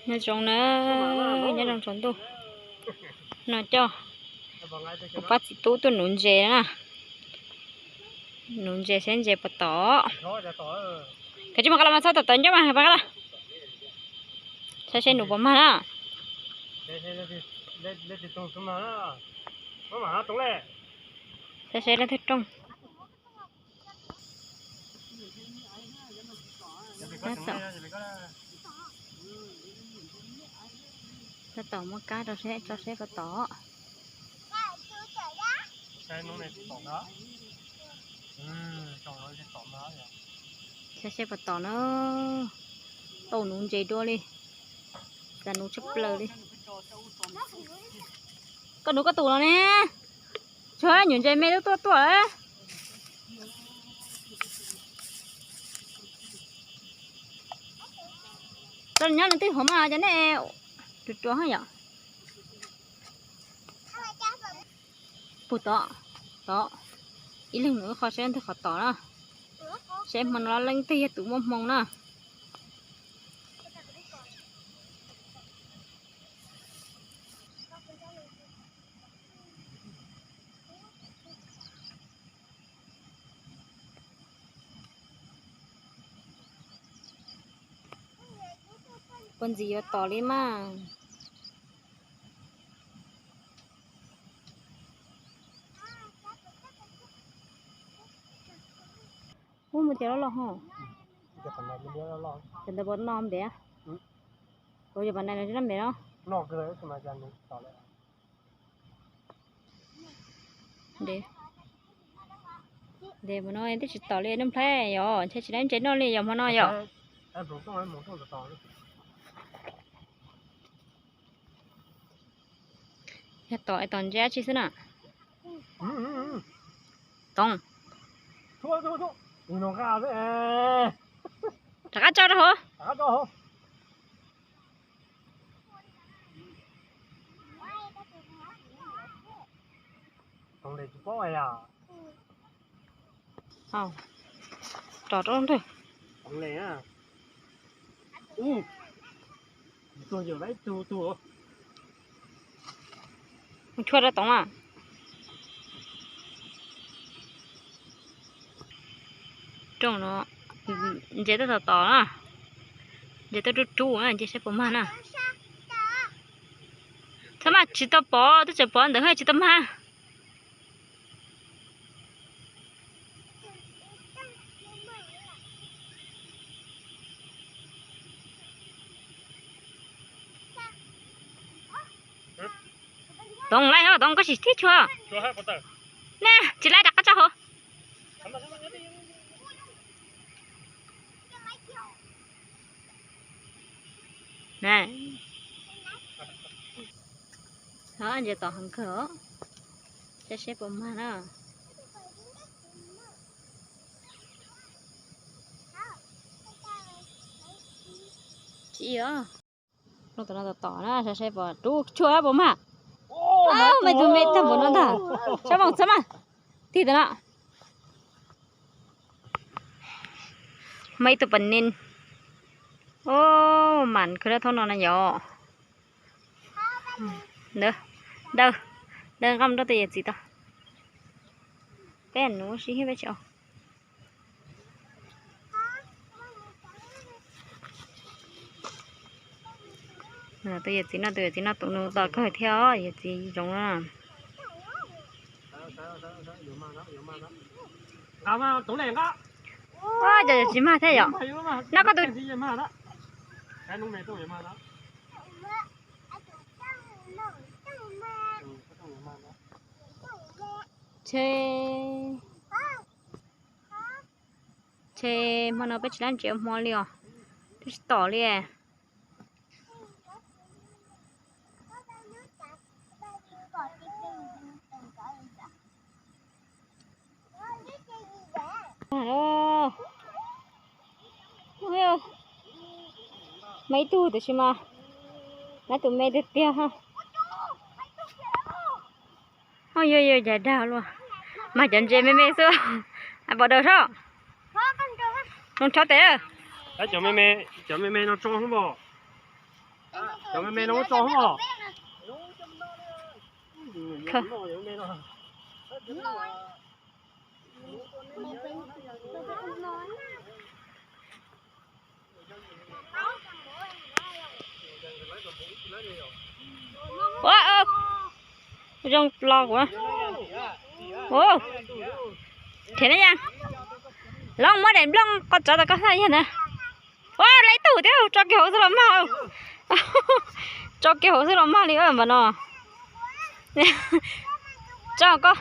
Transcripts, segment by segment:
Nyob zoo na, nyob zoo tsaus ntuj. No coj kuv pab txiv tub tuaj nuv ntses na. Nuv ntses saib ntses puas tom. Koj tsis mus qab los mas txhob tom tom ncauj mas pab qab los. Saib seb nuv puas mag na. Saib seb leej twg rooj. Tab tom muab kab rau seb, tso seb puas tom. Saib seb puas tom na. Tau nuv ntses dua li. Xav nuv tshaj plaws li. Koj nuv koj tus los ne. Tsuag nyuam ntses me tuaj tuaj tuaj. Koj nyob leej twg hauv mas cov nej ruam ruam yom. Puag tom, tom. Ib leeg nws qhov seb leej twg qhov tom na. Seb hmo no leej twg yog tus muaj hmoo na. Puag ntxim yuav tom li mas. Ub, muaj cov loj loj ho. Cov ntawd puas no npem? Kuv yog pas nais no tsis noj npem no. Ntes mus no twb tsis tom li, noj nplhaib yom, ntshe tsis tau ntses noj li yom hmo no yom. Yog tom es tom ntses dab tsi xwb na. Toov. Rov qab tso rau hauv. Tso rau ntawd. Mus chua rau Toov a. Rooj no ntses tuaj tom tom na, ntses tuaj rub rub na, ntses saib puas mag na. Txhob mag, tsis tau pov, twb tseem pov ntawd tsis tau mag. Toov, laij hauv Toov, koj sim tib chua. Ne, tsis laij, rov qab tso hauv. Ntses tom heev kawg, saib seb puas mag na. Tsis os. Rooj tom no tom tom na, saib seb puas rub tshua puas mag. Maiv tug me tag npaum no ntag. Txhob moog, txhob mag. Tig tom no. Muaj ib tug pas nis. Ub, mam khwv dab thaub no na yom. Daws, daws nqaj rau tus yawm txiv tau. Peb nuv si peb tsis. Tus yawm txiv no, tus yawm txiv no tus nus tom kawg thiab, yawm txiv zoov na. Cov yawm txiv mag thiab yom. No koj tus. Ntshe, ntshe hmo no peb tsis lab ntses ua hmo li os. Twb tsis tom li. Muaj ib tug tiam sis mas, muaj tus me tiag tiag. Yog yog cov dag luaj, mas cov ntses me me xwb. Pom daws sob. Noo rho tes. Cov me me, cov me me no tso hlo npam. Cov me me no muab tso os. Ua, zoo los kuv. Ua, thiab na yog. Los muab daim nplooj qos tsov tom koj xwb yog na. Ua, lawv ib tug thiab, tso kiag hauv xwb los mag. Tso kiag hauv xwb los mag li mas no. Tso koj.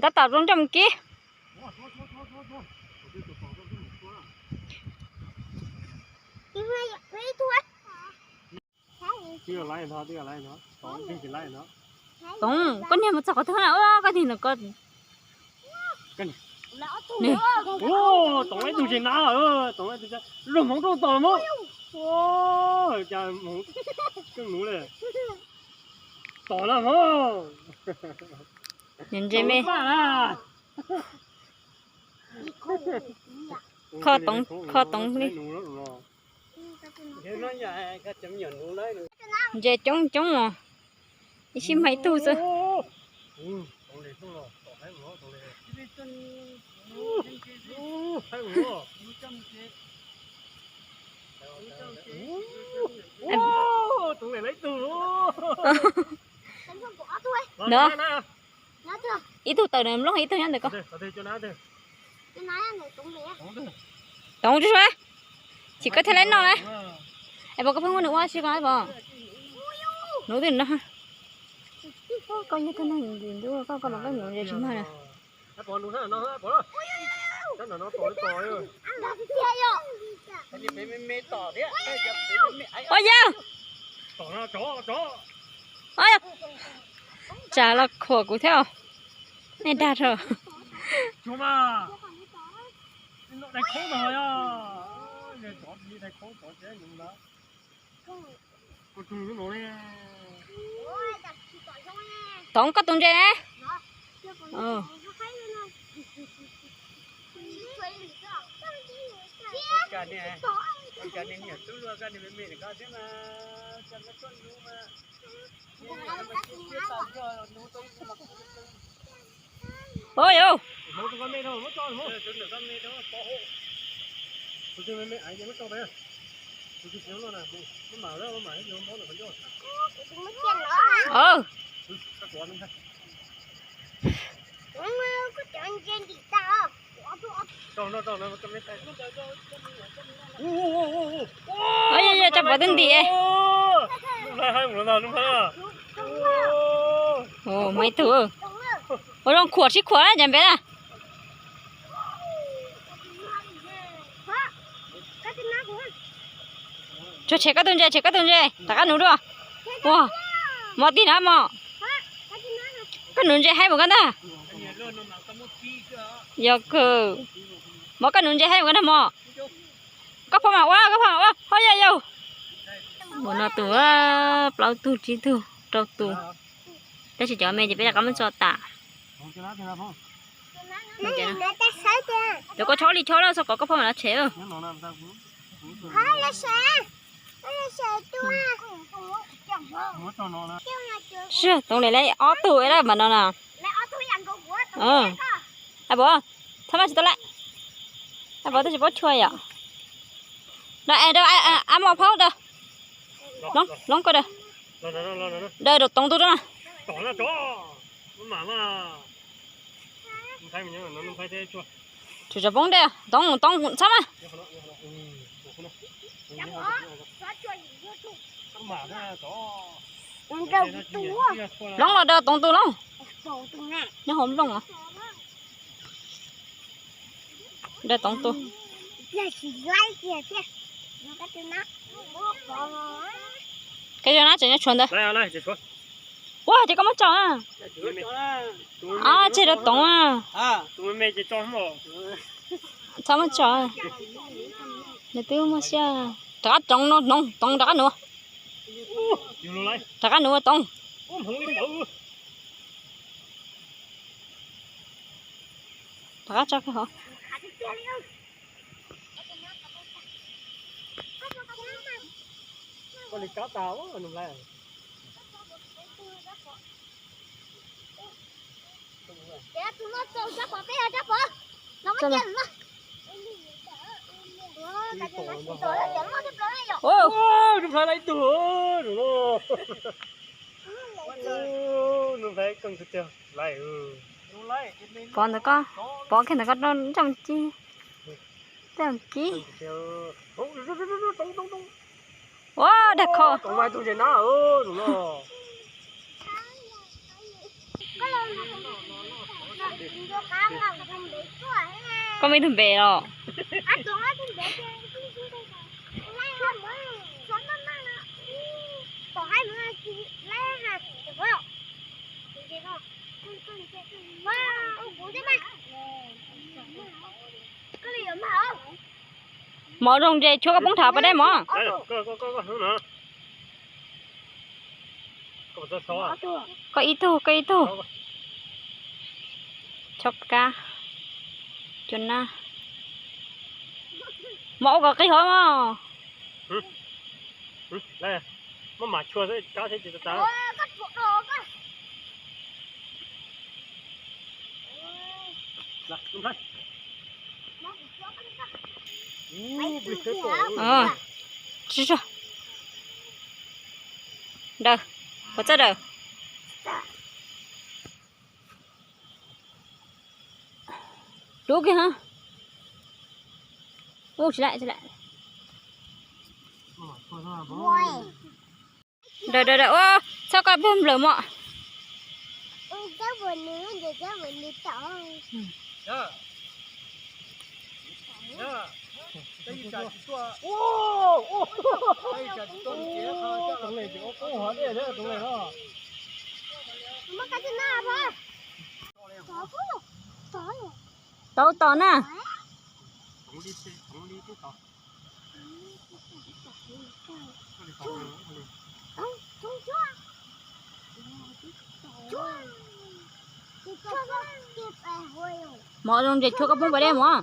Tab tom zoo ncaj mus kib. Toov, koj niag mus txog qhov twg na, koj niag no koj. Toov ib tug tsis na, toov ib tug, luag hmoov rau tom mog. Cas hmoov kawg nuv li. Tom na mog. Ntse me. Kho toov, kho toov li. Ntses coob coob os. Ib sij mas ib tug xwb. Ntawd. Ib tug tawm nws nplooj, ib tug nyob ntawm koj. Toov tsuag tsuag, tsis koj thiaj li noj na. Es puas koj pheej muab nws ua si ko pom? Nuv twb no. Koj yog tug neeg ntxim ntxub, koj koj los koj nuv ntses tsis mag na. Ua yawg. Tsam los khuam kuv thiab. Nej dag rau. Toov koj tus ntses ne. Ua yawg. Ua yawg, yawg, tso pov twb ntim. Ua, muaj ib tug. Ua zoo khuam sib khuam na, cas npem na. Tsuag tshem koj tus ntses, tshem koj tus ntses, rov qab nuv dua. Ua, mov tig na mog. Koj nuv ntses haib mus koj ntag. Yog kawg. Mog, koj nuv ntses haib mus koj ntag mog. Koj phob mam ua, koj phob mam ua, ho yog yau. Ua no tus plaub tug tsib tug rau tus. Tab sis cov me ces peb rov qab muab tso tas. Cov koj chob li chob lawm, txhob kom koj phob mam los tshem. Toov li lawm ob tug ib lawm mas no na. Ab, txhob maj tsis tau lawm. Ab, tsis paub chua yom. Ab mos phaub daws. Loob koj daws. Daws rau toov tus rau na. Tsum tso poob dej, toov toov txhob maj. Loob los daws toov tus loob. Nyob hauv nplooj os. Daws toov tus. Koj yuav nab tseem nyob tshuav ntawd. Ua ces koj muab tso na. Ab, tseg rau toov a. Txhob muab tso. Nws twb muaj siab. Rov qab toov no, toov rov qab nuv. Rov qab nuv toov. Rov qab tso kiag hov. Koj li kab tas nus lais. Nus lais ib tug, nus lais kawg tiag tiag lais. Pov ntawd koj, pov kiag ntawd koj nrog ci, tej kib. Ua dag kho. Koj muaj ib tug npe los? Mov zoo ntses tshuab koj poob thav pas dej mov. Koj ib tug, koj ib tug. Chob kab, cua nab. Mov ua kom qig hov mog. Daws, puas txawj daws? Rub kiag ha. Ub, tsis laim, tsis laim. Daws, daws, daws, ua, txhob koj pag nplawm mog. Tau tos na. Mov zoo ntses tshuab koj poob pas dej mov.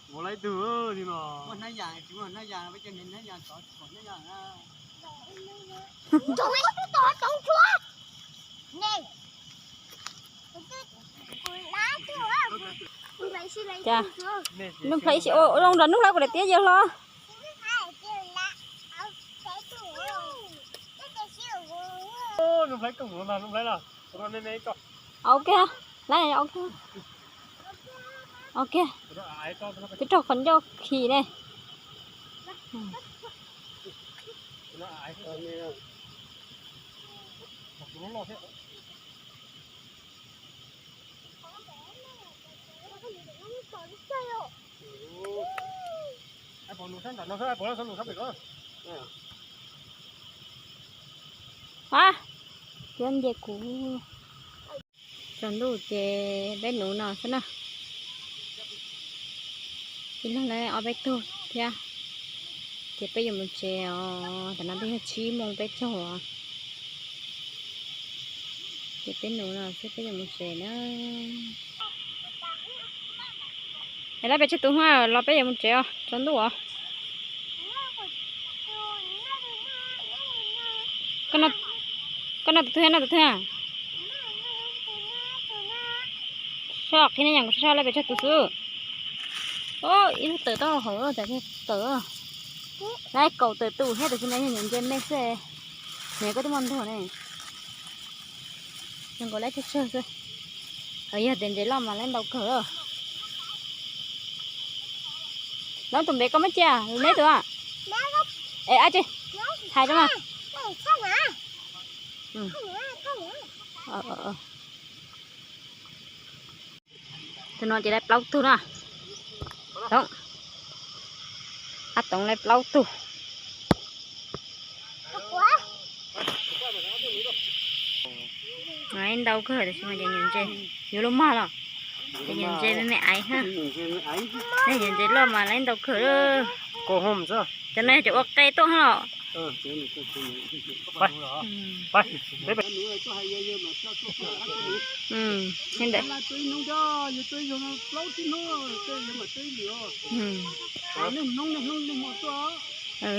Mov lawv tug li no. Cas nub hlais ib si, ua zoo nrog nub hlais kuv daim tiab yawg hlo. Ok, lawv ok. Ok, twb raug qhov ncauj khi ne. A, thiab nce kuv. Tsaus ntuj ces peb nuv no xwb na. Ib leeg lawv ob peb tug thiab, ces peb yuav mus tsev os. Tam no twb yog tsib moos peb caug os. Ces peb nuv no xwb peb yuav mus tsev na. Es lawv pes tsawg tus los peb yuav mus tsev os, tsaus ntuj os. Koj noj tus twg, noj tus twg? Soj qhib ne, yam kuv saj lawv pes tsawg tus xwb. Ib lub tawm tau hauv, tawm. Lawv kaum tawm tus thiab, tiam sis mas yog nyuam ntses me xwb. Nws koj twb muaj ntuag ne. Zoo nkaus lawv tsawg tsawg xwb. Yog tias ntses loj mas lawv ntau kawg. Lawv tus npe koj muab cia, neb tus a? Es ab tsi, hais rau mas. Tus no ces lawv plaub tug na. Toov, ab Toov lawv plaub tug. Lawv ntau kawg tiam sis mas ces nyuam ntses yuav luag mag los, ces nyuam ntses me me aiv thiab. Nyuam ntses loj mas lawv ntau kawg. Cov no yog cov ua qe tuaj hab los.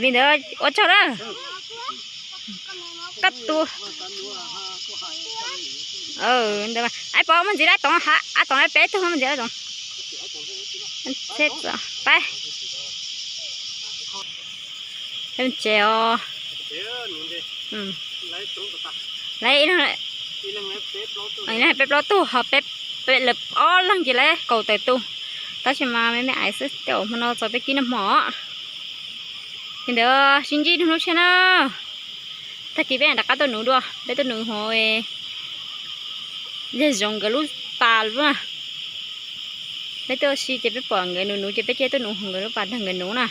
Li ntawd ua tsaug na. Koj tus, ntawd, ab pov muaj ntxiv lawm Toom, ab Toom lawv peb tug muaj ntxiv lawm Toom. Peb, peb tsev os. Lawv peb plaub tug ho peb, lawv ob leeg ces lawv kaum tawm tug. Tab sis mas me me ais xwb, tej zaum hmo no txog peb kib noj hmo. Li ntawd sib ntsib dua hnub tshiab na. Tag kis peb rov qab tuaj nuv dua, peb tuaj nuv hauv Yawg Zoov nkawd lub pas lawm na. Peb tuaj ua si ces peb pom nkawd nuv nuv ces peb cia tuaj nuv hauv nkawd lub pas nrog nkawd nuv na.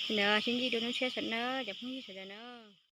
Li ntawd sib ntsib dua hnub tshiab sawv daws na, cov phooj ywg sawv daws na.